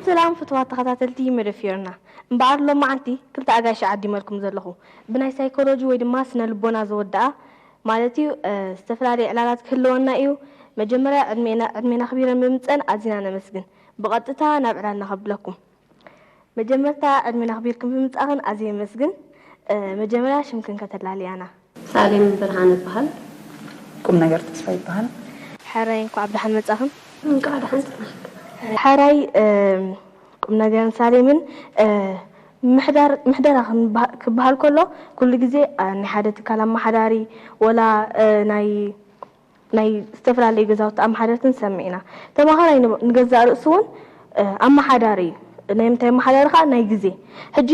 ሰላም ፍትዋት ተኸታተልቲ መደብ ፊዮርና፣ እምበኣር ሎማዓንቲ ክልተ ኣጋይሽ ዓዲመልኩም ዘለኹ። ብናይ ሳይኮሎጂ ወይ ድማ ስነ ልቦና ዝወድኣ ማለት እዩ። እ፣ ዝተፈላለየ ዕላላት ክህልወና እዩ። መጀመርያ ዕድሜና ዕድሜና ኣኽቢረን ብምጸን ኣዚና ነመስግን። ብቐጥታ ናብ ዕላልና ከብለኩም። መጀመርታ ዕድሜና ኣኽቢርኩም ብምጻኽን ኣዝየ የመስግን። እ፣ መጀመርያ ሽምክን ከተላልያና። ሳሌም ብርሃን እበሃል። ቁም ነገር ተስፋ ይበሃል። ሕራይ እንኳዕ ብደሓን መጻኽን። እንኳዕ ደሓን ጸናሕክ። ሕራይ፣ እ፣ ቁም ነገርን ሳሌምን፣ እ፣ ምሕዳር ምሕደራ ክንበሃ- ክበሃል ከሎ ኩሉ ግዜ፣ እ፣ ናይ ሓደ ትካል ኣመሓዳሪ ወላ፣ እ፣ ናይ ናይ ዝተፈላለዩ ገዛውቲ ኣመሓደርቲ ንሰምዕ ኢና። ተማሃራይ ንብ- ንገዛእ ርእሱ እውን፣ እ፣ ኣመሓዳሪ እዩ። ናይ ምንታይ ኣመሓዳሪ ከዓ ናይ ግዜ። ሕጂ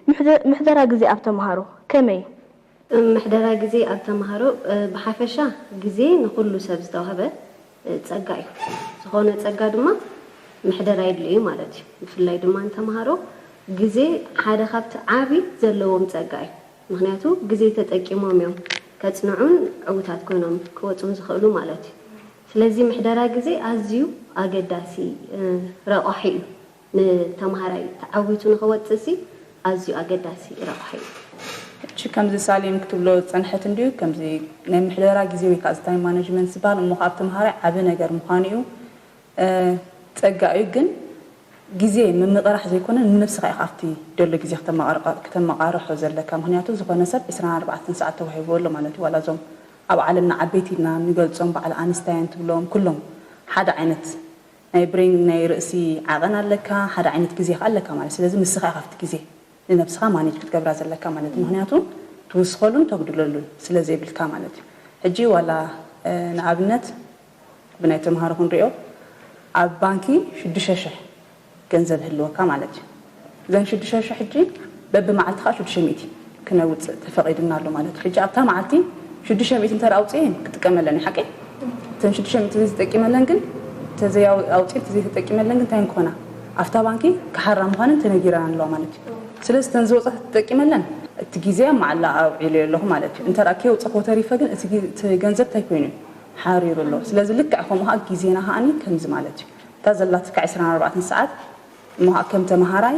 ምሕደ- ምሕደራ ግዜ ኣብ ተምሃሮ ከመይ? ምሕደራ ግዜ ኣብ ተምሃሮ፣ እ፣ ብሓፈሻ ግዜ ንኹሉ ሰብ ዝተዋህበ፣ እ፣ ጸጋ እዩ። ዝኾነ ጸጋ ድማ ምሕደራ የድልዮ እዩ ማለት እዩ። ብፍላይ ድማ ንተምሃሮ ግዜ ሓደ ካብቲ ዓቢ ዘለዎም ጸጋ እዩ። ምኽንያቱ ግዜ ተጠቂሞም እዮም ከጽንዑን ዕዉታት ኮይኖም ክወጹን ዝኽእሉ ማለት እዩ። ስለዚ ምሕደራ ግዜ ኣዝዩ ኣገዳሲ፣ እ፣ ረቋሒ እዩ። ንተምሃራይ ተዓዊቱ ንኽወጽእ ሲ ኣዝዩ ኣገዳሲ ረቋሒ እዩ። ሕጂ ከምዚ ሳሌም ክትብሎ ዝጸንሐት እንድዩ፣ ከምዚ ናይ ምሕደራ ግዜ ወይ ከዓ እዚ ታይም ማኔጅመንት ዝበሃል እሞ ካብ ተምሃራይ ዓቢ ነገር ምዃኑ እዩ። እ፣ ጸጋ እዩ፣ ግን ግዜ ምምቕራሕ ዘይኮነ ንነብስኻ ኢኻ ኣብቲ ደሎ ግዜ ከተመቓርቃ- ከተመቓርሖ ዘለካ። ምኽንያቱ ዝኾነ ሰብ ዕስራን ኣርባዕተን ሰዓት ተዋሂብዎ ኣሎ ማለት እዩ። ዋላ እዞም ኣብ ዓለምና ዓበይቲ ኢልና ንገልጾም በዓል ኣንስታይን ትብሎም ኩሎም ሓደ ዓይነት ናይ ብሬን ናይ ርእሲ ዓቐን ኣለካ፣ ሓደ ዓይነት ግዜ ከኣ ኣለካ ማለት። ስለዚ ንስኻ ኢኻ ኣብቲ ግዜ ንነብስኻ ማኔጅ ክትገብራ ዘለካ ማለት እዩ። ምኽንያቱ ትውስኸሉን ተጉድለሉን ስለ ዘይብልካ ማለት እዩ። ሕጂ ዋላ፣ እ፣ ንኣብነት ብናይ ተምሃሮ ክንሪኦ ኣብ ባንኪ ሽዱሽተ ሽሕ ገንዘብ ህልወካ ማለት እዩ። እዘን ሽዱሽተ ሽሕ ሕጂ በብመዓልቲ ከዓ ሽዱሽተ ሚእቲ ክነውፅእ ተፈቒድና ኣሎ ማለት እዩ። ሕጂ ኣብታ መዓልቲ ሽዱሽተ ሚእቲ እንተ ኣውፅኤ ክጥቀመለን እዩ፣ ሓቂ? እተን ሽዱሽተ ሚእቲ ዘይተጠቂመለን ግን፣ ተዘይ ኣውፅኤ ተዘይተጠቂመለን ግን እንታይ ክኾና? ኣብታ ባንኪ ክሓራ ምዃነን ተነጊረን ኣለዋ ማለት እዩ። ስለዚ እተን ዝወፀ ተጠቂመለን እቲ ግዜ ኣብ መዓላ ኣውዒለዮ ኣለኹ ማለት እዩ። እንተ ደኣ ከየውፀኽዎ ተሪፈ ግን እቲ ግ- እቲ ገንዘብ እንታይ ኮይኑ እዩ? ሓሪሩ ኣሎ። ስለዚ ልክዕ ከምኡ ከዓ ግዜና ከዓኒ ከምዚ ማለት እዩ። እታ ዘላትካ ዕስራን ኣርባዕተን ሰዓት እሞ ከዓ ከም ተምሃራይ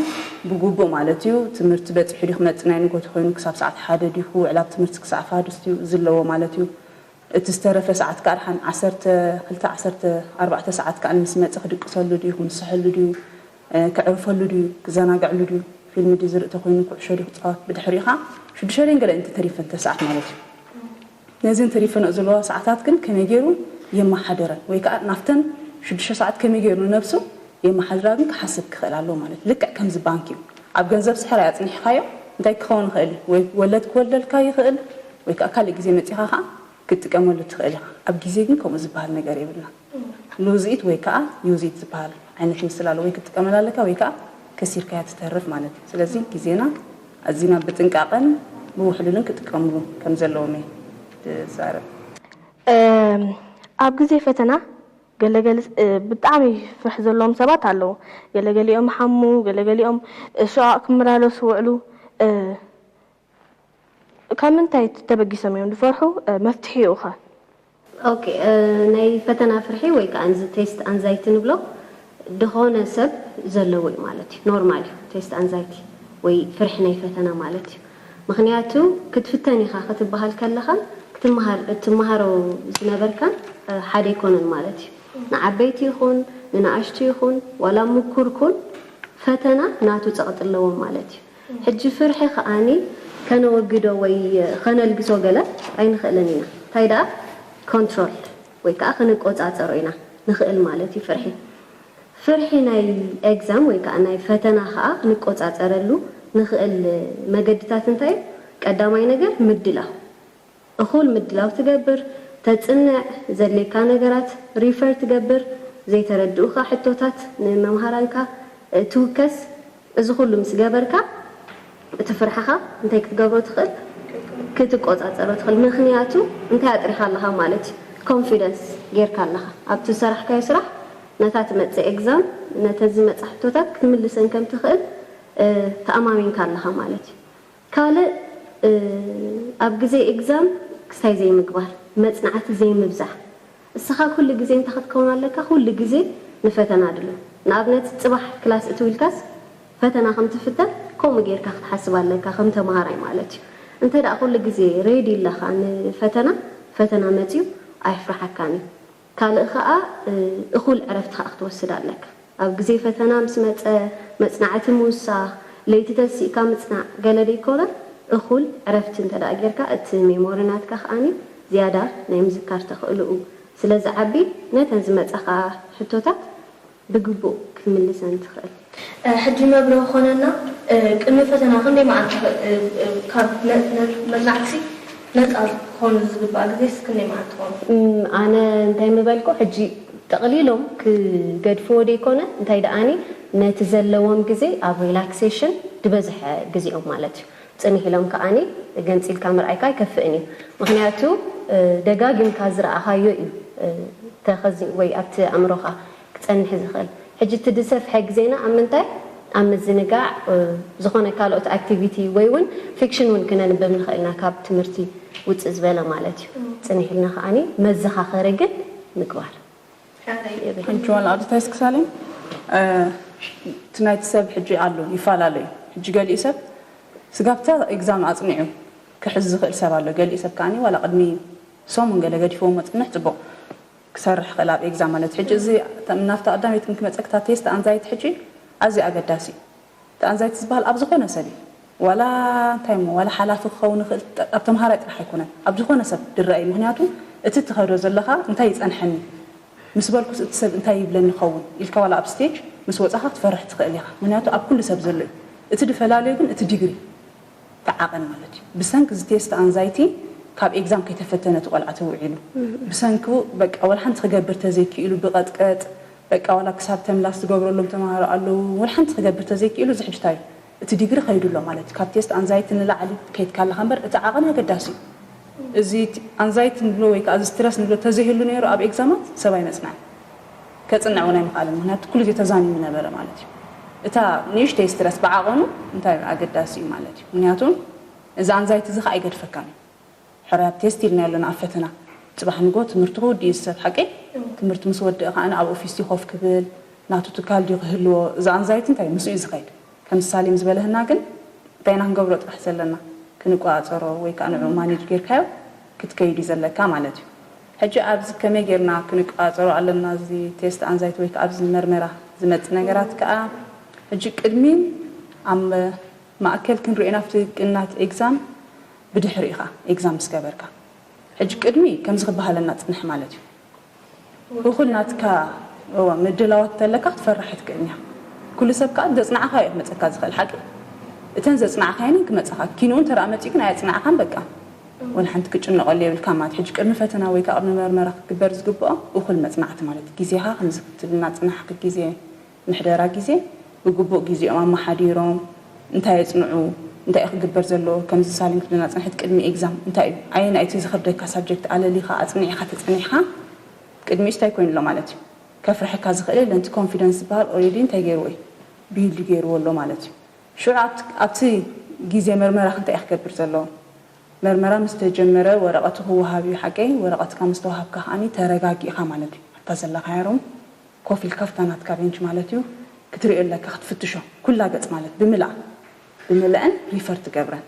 ብግቡእ ማለት እዩ፣ ትምህርቲ በፂሑ ድዩ ክመፅእ ናይ ንጎት ኮይኑ ክሳብ ሰዓት ሓደ ድዩ ክውዕል ኣብ ትምህርቲ ክሳብ ፋዱስ ድዩ ዘለዎ ማለት እዩ። እቲ ዝተረፈ ሰዓት ከዓ ድሓን ዓሰርተ ክልተ ዓሰርተ ኣርባዕተ ሰዓት ከዓ ምስ መፀ ክድቅሰሉ ድዩ ክምስሐሉ ድዩ፣ እ፣ ከዕርፈሉ ድዩ ክዘናግዐሉ ድዩ፣ ፊልም ድዩ ዝርኢ ተኮይኑ ኩዕሾ ድዩ ክፃወት፣ ብድሕሪኡ ከዓ ሽዱሽተ ደን ገለ እንተተሪፈን ተሰዓት ማለት እዩ። ነዘን ተሪፈንኦ ዘለዋ ሰዓታት ግን ከመይ ገይሩ የመሓድረን ወይ ከዓ ናብተን ሽዱሽተ ሰዓት ከመይ ገይሩ ንነብሱ የመሓድራ ግን ክሓስብ ክኽእል ኣለዎ ማለት እዩ። ልክዕ ከምዚ ባንክ እዩ። ኣብ ገንዘብ ስሕር ኣጽኒሕካዮ እንታይ ክኸውን ይኽእል እዩ? ወይ ወለድ ክወልደልካ ይኽእል ወይ ከዓ ካልእ ግዜ መጺኻ ከዓ ክትጥቀመሉ ትኽእል ኢኻ። ኣብ ግዜ ግን ከምኡ ዝበሃል ነገር የብልና። ሉዝ ኢት ወይ ከዓ ዩዝ ኢት ዝበሃል ዓይነት ምስላ ኣሎ። ወይ ክትጥቀመላ ኣለካ ወይ ከዓ ከሲርካያ ትተርፍ ማለት እዩ። ስለዚ ግዜና ኣዚና ብጥንቃቐን ብውሕሉልን ክጥቀምሉ ከም ዘለዎም እየ ዝዛረብ። ኣብ ግዜ ፈተና ገለገለ ብጣዕሚ ፍርሒ ዘለዎም ሰባት ኣለዉ። ገለገሊኦም ይሓሙ፣ ገለገሊኦም ሽቓቕ ክመላለሱ ይውዕሉ። ካብ ምንታይ ተበጊሶም እዮም ዝፈርሑ? መፍትሒኡ ኸ? ኦኬ፣ ናይ ፈተና ፍርሒ ወይ ከዓ እዚ ቴስት ኣንዛይቲ ንብሎ ዝኾነ ሰብ ዘለዎ እዩ ማለት እዩ። ኖርማል እዩ ቴስት ኣንዛይቲ ወይ ፍርሒ ናይ ፈተና ማለት እዩ። ምኽንያቱ ክትፍተን ኢኻ ክትበሃል ከለኻን ክትመሃር እትመሃሮ ዝነበርካን ሓደ ኣይኮነን ማለት እዩ። ንዓበይቲ ይኹን ንንኣሽቱ ይኹን ዋላ ምኩር ኩን ፈተና ናቱ ፀቕጢ ኣለዎም ማለት እዩ። ሕጂ ፍርሒ ከዓኒ ከነወግዶ ወይ ከነልግሶ ገለ ኣይንኽእልን ኢና። እንታይ ደኣ ኮንትሮል ወይ ከዓ ክንቆፃፀሮ ኢና ንኽእል ማለት እዩ ፍርሒ። ፍርሒ ናይ ኤግዛም ወይ ከዓ ናይ ፈተና ከዓ ክንቆፃፀረሉ ንኽእል መገድታት እንታይ እዩ? ቀዳማይ ነገር ምድላው። እኹል ምድላው ትገብር፣ ተፅንዕ፣ ዘድልየካ ነገራት ሪፈር ትገብር፣ ዘይተረድኡኻ ሕቶታት ንመምሃራንካ ትውከስ። እዚ ኩሉ ምስ ገበርካ እቲ ፍርሕኻ እንታይ ክትገብሮ ትኽእል? ክትቆፃፀሮ ትኽእል። ምኽንያቱ እንታይ ኣጥሪኻ ኣለኻ ማለት እዩ። ኮንፊደንስ ጌርካ ኣለኻ ኣብቲ ዝሰራሕካዮ ስራሕ፣ ነታ ትመፅእ ኤግዛም፣ ነተ ዝመፃ ሕቶታት ክትምልሰን ከም ትኽእል ተኣማሚንካ ኣለኻ ማለት እዩ። ካልእ ኣብ ግዜ ኤግዛም ክስታይ ዘይምግባር፣ መፅናዕቲ ዘይምብዛሕ። እስኻ ኩሉ ግዜ እንታይ ክትከውን ኣለካ? ኩሉ ግዜ ንፈተና ድሉ። ንኣብነት ጽባሕ ክላስ እትው ኢልካስ ፈተና ከም ትፍተን ከምኡ ጌርካ ክትሓስብ ኣለካ ከም ተምሃራይ ማለት እዩ። እንተ ደኣ ኩሉ ግዜ ሬዲ ኣለኻ ንፈተና፣ ፈተና መጺኡ ኣየፍርሓካን እዩ። ካልእ ከኣ እኹል ዕረፍቲ ከኣ ክትወስድ ኣለካ። ኣብ ግዜ ፈተና ምስ መጸ መጽናዕቲ ምውሳኽ፣ ለይቲ ተሲእካ ምጽናዕ ገለ ደይኮነ፣ እኹል ዕረፍቲ እንተ ደኣ ጌርካ እቲ ሜሞሪ ናትካ ከኣኒ ዝያዳ ናይ ምዝካር ተኽእልኡ ስለ ዝዓቢ ነተን ዝመጻኻ ሕቶታት ብግቡእ ክትምልሰን ትኽእል። ሕጂ መብርሂ ክኾነና፣ ቅድሚ ፈተና ክንደይ መዓልቲ፣ ካብ መጽናዕትሲ ነጻ ክኾኑ ዝግባእ ግዜስ ክንደይ መዓልቲ ክኾኑ? ኣነ እንታይ ምበልኩ፣ ሕጂ ጠቕሊሎም ክገድፍዎ ደይኮነ፣ እንታይ ደኣኒ ነቲ ዘለዎም ግዜ ኣብ ሪላክሴሽን ዝበዝሐ ግዜኦም ማለት እዩ። ጽንሕ ኢሎም ከኣኒ ገንጺልካ ምርኣይካ ኣይከፍእን እዩ። ምኽንያቱ ደጋጊምካ ዝረኣኻዮ እዩ ተኸዚ ወይ ኣብቲ ኣእምሮኻ ክጸንሕ ዝኽእል። ሕጂ እቲ ዝሰፍሐ ግዜና ኣብ ምንታይ? ኣብ ምዝንጋዕ፣ ዝኾነ ካልኦት ኣክቲቪቲ ወይ እውን ፊክሽን እውን ክነንብብ ንኽእል ኢና፣ ካብ ትምህርቲ ውጽእ ዝበለ ማለት እዩ። ጽንሕ ኢልና ከኣኒ መዘኻኸሪ ግን ምግባር። ሕጂ ዋላ ኣዶታይስ ክሳለኝ እቲ ናይቲ ሰብ ሕጂ ኣሎ ይፈላለዩ። ሕጂ ገሊኡ ሰብ ስጋብታ ኤግዛም ኣጽኒዑ ክሕዝ ዝኽእል ሰብ ኣሎ። ገሊኡ ሰብ ከኣኒ ዋላ ቅድሚ ሰሙን ገለ ገዲፍዎ መጽንሕ ጽቡቕ ክሰርሕ ክእል ኣብ ኤግዛም ማለት። ሕጂ እዚ ናብታ ቀዳመይቲ ግን ክመጸክታ ቴስት ኣንዛይቲ ሕጂ ኣዝዩ ኣገዳሲ እዩ። እቲ ኣንዛይቲ ዝበሃል ኣብ ዝኾነ ሰብ እዩ። ዋላ እንታይ እሞ ዋላ ሓላፊ ክኸውን ይኽእል፣ ኣብ ተምሃራይ ጥራሕ ኣይኮነን፣ ኣብ ዝኾነ ሰብ ድረአ እዩ። ምኽንያቱ እቲ ትኸዶ ዘለኻ እንታይ ይጸንሐኒ ምስ በልኩስ እቲ ሰብ እንታይ ይብለኒ ይኸውን ኢልካ ዋላ ኣብ ስቴጅ ምስ ወጻኻ ክትፈርሕ ትኽእል ኢኻ። ምኽንያቱ ኣብ ኩሉ ሰብ ዘሎ እዩ። እቲ ድፈላለዩ ግን እቲ ዲግሪ ተዓቐን ማለት እዩ። ብሰንኪ እዚ ቴስት ኣንዛይቲ ካብ ኤግዛም ከይተፈተነ እቲ ቆልዓ ተውዒሉ። ብሰንኪ በቃ ዋላ ሓንቲ ክገብር ተዘይክኢሉ ብቐጥቀጥ በቃ ዋላ ክሳብ ተምላስ ትገብረሎም ተምሃሮ ኣለዉ። ዋላ ሓንቲ ክገብር ተዘይክኢሉ እዚ ሕጂ እንታይ እዩ? እቲ ዲግሪ ከይዱ ኣሎ ማለት እዩ። ካብ ቴስት ኣንዛይቲ ንላዕሊ ከይድካ ኣለኻ እምበር እቲ ዓቐን ኣገዳሲ እዩ። እዚ ኣንዛይቲ ንብሎ ወይ ከዓ እዚ ስትረስ ንብሎ ተዘይህሉ ነይሩ ኣብ ኤግዛማት ሰብ ኣይመጽናዕን። ከጽንዕ እውን ኣይምኽኣልን። ምኽንያቱ ኩሉ ግዜ ተዛኒሙ ነበረ ማለት እዩ። እታ ንእሽተይ ስትረስ ብዓቐኑ እንታይ ኣገዳሲ እዩ ማለት እዩ። ምኽንያቱ እዚ ኣንዛይቲ እዚ ከዓ ኣይገድፈካን እዩ። ሕራይ ኣብ ቴስት ኢልና ኣለና ኣብ ፈተና። ጽባሕ ንጎ ትምህርቲ ክውድእ እዩ ሰብ ሓቂ። ትምህርቲ ምስ ወደእ ከዓ ኣብ ኦፊስ ኮፍ ክብል ናቱ ትካል ድዩ ክህልዎ። እዚ ኣንዛይቲ እንታይ ምስኡ እዩ ዝኸይድ። ከም ሳሌም ዝበለህና ግን እንታይ ኢና ክንገብሮ ጥራሕ ዘለና ክንቆጻጸሮ ወይ ከዓ ንዕኡ ማኔጅ ጌርካዮ ክትከይድ እዩ ዘለካ ማለት እዩ። ሕጂ ኣብዚ ከመይ ጌርና ክንቆጻጸሮ ኣለና እዚ ቴስት ኣንዛይቲ ወይ ከዓ ኣብዚ መርመራ ዝመጽእ ነገራት ከዓ ሕጂ ቅድሚ ኣብ ማእከል ክንሪኦ ኢና ኣብቲ ቅናት ኤግዛም ብድሕሪ ኢኻ ኤግዛም ምስ ገበርካ ሕጂ ቅድሚ ከምዚ ክበሃለና ጽንሕ ማለት እዩ። እኹል ናትካ እወ ምድላዋት እንተለካ ክትፈርሕ ኣይትክእልን ኢኻ። ኩሉ ሰብ ከዓ ዘጽናዕካዮ እዩ ክመጸካ ዝኽእል ሓቂ። እተን ዘጽናዕካየን ክመጻኻ ኪንኡ እንተ ደኣ መጺኡ ግን ኣየጽናዕካን በቃ ወላ ሓንቲ ክጭነቐሉ የብልካ ማለት ሕጂ ቅድሚ ፈተና ወይ ከዓ ቅድሚ መርመራ ክግበር ዝግብኦ እኹል መጽናዕቲ ማለት ግዜኻ ከምዚ ክትብል እናጽናሕካ ግዜ ምሕደራ ግዜ ብግቡእ ግዜኦም ኣመሓዲሮም እንታይ የፅንዑ እንታይ እዩ ክግበር ዘለዎ ከምዚ ሳሊም ክብለና ፅንሕት ቅድሚ ኤግዛም እንታይ እዩ ኣየናይ እቲ ዝኸብደካ ሳብጀክት ኣለሊኻ ኣፅኒዕኻ ተፀኒሕካ ቅድሚኡ እንታይ ኮይኑ ኣሎ ማለት እዩ ከፍርሐካ ዝኽእል የለን እቲ ኮንፊደንስ ዝበሃል ኦሬዲ እንታይ ገይርዎ እዩ ቢልድ ገይርዎ ኣሎ ማለት እዩ ሽዑ ኣብቲ ግዜ መርመራኽ እንታይ እዩ ክገብር ዘለዎ መርመራ ምስ ተጀመረ ወረቐቱ ክወሃብ እዩ ሓቀይ ወረቐትካ ምስ ተዋሃብካ ከዓኒ ተረጋጊእኻ ማለት እዩ ኣብታ ዘለኻያ ሩም ኮፍ ኢልካ ኣብታ ናትካ ቤንች ማለት እዩ ክትሪኦ ኣለካ ክትፍትሾ ኩላ ገፅ ማለት ብምልኣ ብምልአን ሪፈር ትገብረን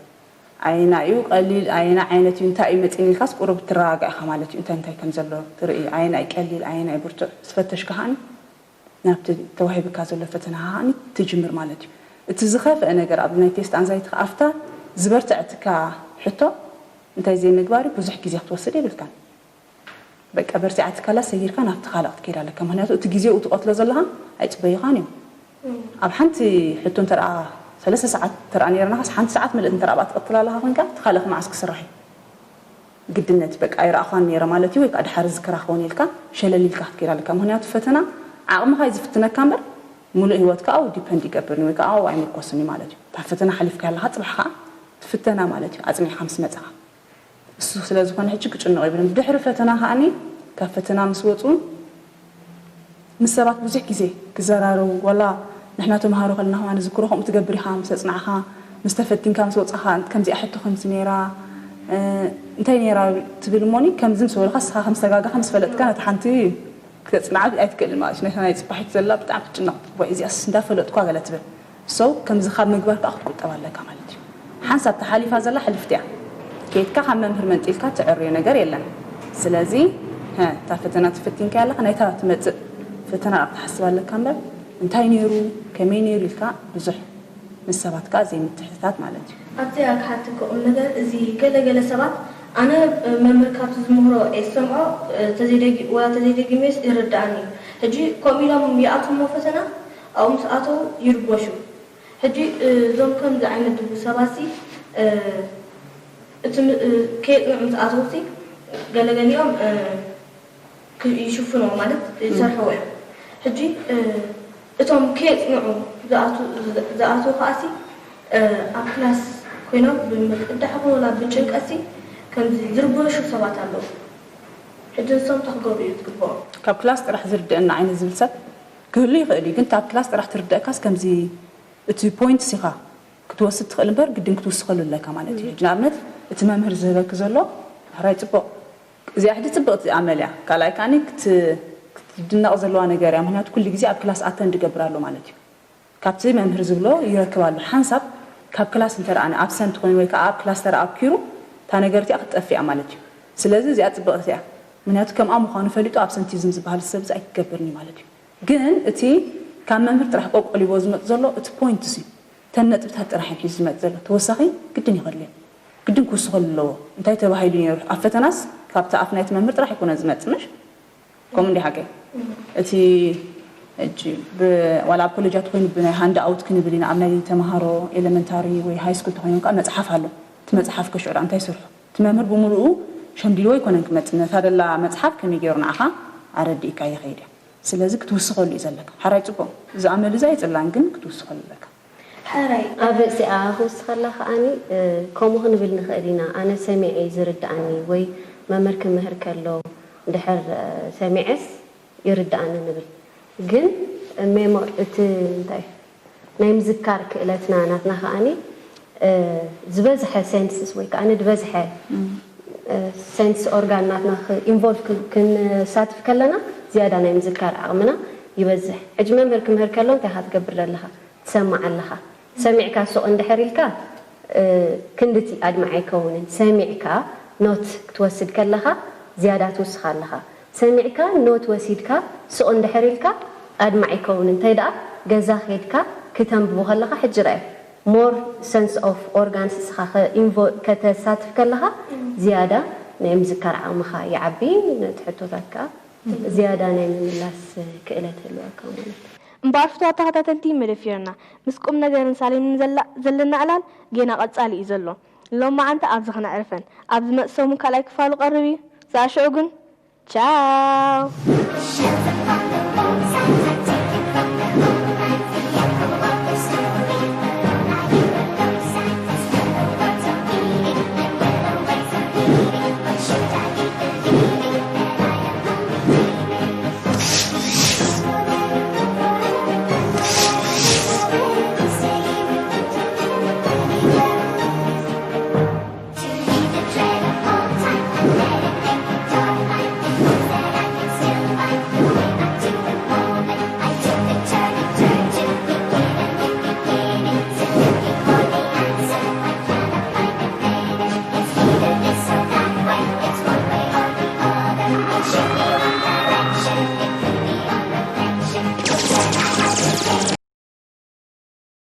ኣየና እዩ ቀሊል ኣየና ዓይነት እዩ እንታይ እዩ መፂን ኢልካስ ቁሩብ ትረጋጋእ ኢኻ ማለት እዩ እንታይ እንታይ ከም ዘሎ ትርኢ ኣየና እዩ ቀሊል ኣየና እዩ ብርቱዕ ዝፈተሽካ ከዓኒ ናብቲ ተዋሂብካ ዘሎ ፈተና ከዓኒ ትጅምር ማለት እዩ እቲ ዝኸፍአ ነገር ኣብ ናይ ቴስት ኣንዛይቲ ከዓፍታ ዝበርትዐትካ ሕቶ እንታይ ዘይምግባር ብዙሕ ግዜ ክትወስድ የብልካን በቃ በርቲዓ ትካላ ሰጊርካ ናብቲ ካልእ ክትከይድ ኣለካ ምክንያቱ እቲ ግዜኡ ትቐትሎ ዘለኻ ኣይፅበዩኻን እዮም ኣብ ሓንቲ ሕቶ እንተ ሰለስተ ሰዓት እንተ ነርናኻስ ሓንቲ ሰዓት ምልእቲ እንተ ኣብኣ ትቐትል ኣለኻ ኮንካ እቲ ካልእ መዓስ ክስራሕ እዩ ግድነት በቃ ኣይረኣኻን ነይረ ማለት እዩ ወይ ከዓ ድሓር ዝክራ ክኸውን ኢልካ ሸለል ኢልካ ክትከይድ ኣለካ ምክንያቱ ፈተና ዓቕምኻ እዩ ዝፍትነካ እምበር ሙሉእ ህይወትካ ኣብኡ ዲፐንድ ይገብርን ወይ ከዓ ኣብኡ ኣይምርኮስን እዩ ማለት እዩ እታ ፈተና ሓሊፍካ ኣለኻ ፅባሕ ከዓ ትፍተና ማለት እዩ ኣፅኒዕካ ምስ መፃኻ እሱ ስለ ዝኾነ ሕጂ ክጭነቑ የብሎም። ድሕሪ ፈተና ከኣኒ ካብ ፈተና ምስ ወጹ ምስ ሰባት ብዙሕ ግዜ ክዘራረቡ ዋላ ንሕና ተምሃሮ ከለና ከማ ንዝክሮ ከምኡ ትገብር ኢኻ ምስ ኣጽናዕኻ ምስ ተፈቲንካ ምስ ወጻኻ ከምዚኣ ሕቶ ከምዚ ነይራ እንታይ ነይራ ትብል እሞኒ ከምዚ ምስ በሉኻ ንስኻ ከም ዝተጋጋኻ ምስ ፈለጥካ ነታ ሓንቲ ክተጽንዓ ኣይትክእልን ማለት እዩ። ነታ ናይ ጽባሒት ዘላ ብጣዕሚ ክትጭነቕ ትግባእ። እዚኣስ እንዳፈለጥኳ ገለ ትብል። So ከምዚ ካብ ምግባር ከዓ ክትቁጠብ ኣለካ ማለት እዩ። ሓንሳብ ተሓሊፋ ዘላ ሕልፍቲ እያ። ከይድካ ካብ መምህር መንጢልካ ትዕርዮ ነገር የለን። ስለዚ እታ ፈተና ትፍቲንካ ኣለካ፣ ናይታ ትመፅእ ፈተና ክትሓስብ ኣለካ እምበር እንታይ ነይሩ፣ ከመይ ነይሩ ኢልካ ብዙሕ ምስ ሰባት ከዓ ዘይምትሕትታት ማለት እዩ። ኣብዚኣ ክሓተካ ቁም ነገር እዚ፣ ገለ ገለ ሰባት ኣነ መምህር ካብቲ ዝምህሮ እየ ዝሰምዖ፣ ተዘይደጊ- ወላ ተዘይደጊመስ ይርድኣኒ እዩ። ሕጂ ከምኡ ኢሎም ይኣትውሞ ፈተና ኣብኡ ምስ ኣተው ይርበሹ። ሕጂ እዞም ከምዚ ዓይነት ድቡ ሰባሲ እቲ ም- ከየፅንዑ ምስ ኣተውሲ ገለገሊኦም ይሽፍንዎ ማለት ይሰርሕዎ እዮም። ሕጂ እቶም ከየፅንዑ ዝኣትዉ ከዓሲ ኣብ ክላስ ኮይኖም ብምቅዳሕ ኮን ወላ ብጭንቀትሲ ከምዚ ዝርበሹ ሰባት ኣለዉ። ሕጂ ንሶም እንታይ ክገብሩ እዩ ዝግብኦም? ካብ ክላስ ጥራሕ ዝርድአና ዓይነት ዝብል ሰብ ክህሉ ይኽእል እዩ፣ ግን ካብ ክላስ ጥራሕ ትርድአካስ ከምዚ እቲ ፖይንትስ ኢኻ ክትወስድ ትኽእል እምበር ግድን ክትውስኸሉ ኣለካ ማለት እዩ። ሕጂ ንኣብነት እቲ መምህር ዝህበኪ ዘሎ ሕራይ ጽቡቕ፣ እዚኣ ሕጂ ጽብቕቲ ኣመል እያ። ካልኣይ ከኣኒ ክት- ክትድነቕ ዘለዋ ነገር እያ፣ ምኽንያቱ ኩሉ ግዜ ኣብ ክላስ ኣተንድ ይገብር ኣሎ ማለት እዩ። ካብቲ መምህር ዝብሎ ይረክብ ኣሎ። ሓንሳብ ካብ ክላስ እንተ ደኣ ኣብሰንት ኮይኑ ወይ ከዓ ኣብ ክላስ ተረኣ ኣብኪሩ እታ ነገር እቲኣ ክትጠፍእ እያ ማለት እዩ። ስለዚ እዚኣ ጽብቕቲ እያ፣ ምኽንያቱ ከምኣ ምዃኑ ፈሊጡ ኣብሰንቲዝም ዝበሃል ሰብ እዚ ኣይክገብርን እዩ ማለት እዩ። ግን እቲ ካብ መምህር ጥራሕ ቆቆሊቦ ዝመጽእ ዘሎ እቲ ፖይንትስ እዩ። እተን ነጥብታት ጥራሕ እዩ ሒዙ ዝመጽእ ዘሎ። ተወሳኺ ግድን ይኸድልዮ። ግድን ክውስኸሉ ኣለዎ። እንታይ ተባሂሉ ነይሩ? ኣብ ፈተናስ ካብቲ ኣፍ ናይቲ መምህር ጥራሕ ኣይኮነ ዝመጽእ፣ ምሽ? ከምኡ እንዲ ሓቀይ? እቲ ሕጂ ብ- ዋላ ኣብ ኮሌጃት ኮይኑ ብናይ ሃንድ ኣውት ክንብል ኢና። ኣብ ናይ ተምሃሮ ኤሌመንታሪ ወይ ሃይ ስኩል ተኾይኖም ከዓ መጽሓፍ ኣሎ። እቲ መጽሓፍ ከሽዑ ደኣ እንታይ ይሰርሑ? እቲ መምህር ብምሉኡ ሸምዲድዎ ኣይኮነን ክመጽእ። ነታ ደላ መጽሓፍ ከመይ ገይሩ ንዓኻ ኣረዲእካ ይኸይድ እያ። ስለዚ ክትውስኸሉ እዩ ዘለካ። ሓራይ ጽቡቕ። እዚ ኣመል እዚ ኣይጽላን፣ ግን ክትውስኸሉ ኣለካ። ሓራይ ኣብ ርእሲኣ ክውስኸላ ከኣኒ ከምኡ ክንብል ንኽእል ኢና። ኣነ ሰሚዐ እዩ ዝርድኣኒ ወይ መምህር ክምህር ከሎ ድሕር ሰሚዐስ ይርድኣኒ ንብል። ግን ሜሞር እቲ እንታይ ናይ ምዝካር ክእለትና ናትና ከኣኒ ዝበዝሐ ሴንስስ ወይ ከኣኒ ዝበዝሐ ሴንስ ኦርጋን ናትና ኢንቮልቭ ክንሳትፍ ከለና ዝያዳ ናይ ምዝካር ዓቕምና ይበዝሕ። ሕጂ መምህር ክምህር ከሎ እንታይ ኢኻ ትገብር ዘለኻ? ትሰምዕ ኣለኻ። ሰሚዕካ ሱቕ እንድሕር ኢልካ ክንድቲ ኣድማዒ ኣይከውንን። ሰሚዕካ ኖት ክትወስድ ከለኻ ዝያዳ ትውስኽ ኣለኻ። ሰሚዕካ ኖት ወሲድካ ሱቕ እንድሕር ኢልካ ኣድማዒ ይከውንን። እንታይ ደኣ ገዛ ኬድካ ክተንብቦ ከለኻ ሕጂ ርኣዮ more sense of organs እስኻ ከተሳትፍ ከለኻ ዝያዳ ናይ ምዝካር ዓቕምኻ ይዓቢ። ነቲ ሕቶታት ከኣ ዝያዳ ናይ ምምላስ ክእለት ህልወካ ማለት እዩ። እምበኣር ፍቱዋት ተኸታተልቲ መደብ ፊዮና፣ ምስ ቁም ነገርን ሳሌንን ዘላ ዘለና ዕላል ጌና ቀጻሊ እዩ ዘሎ። ሎማዓንቲ ኣብዚ ከነዕርፈን። ኣብ ዝመጽእ ሰሙን ካልኣይ ክፋሉ ቀርብ እዩ። ክሳዕ ሽዑ ግን ቻው።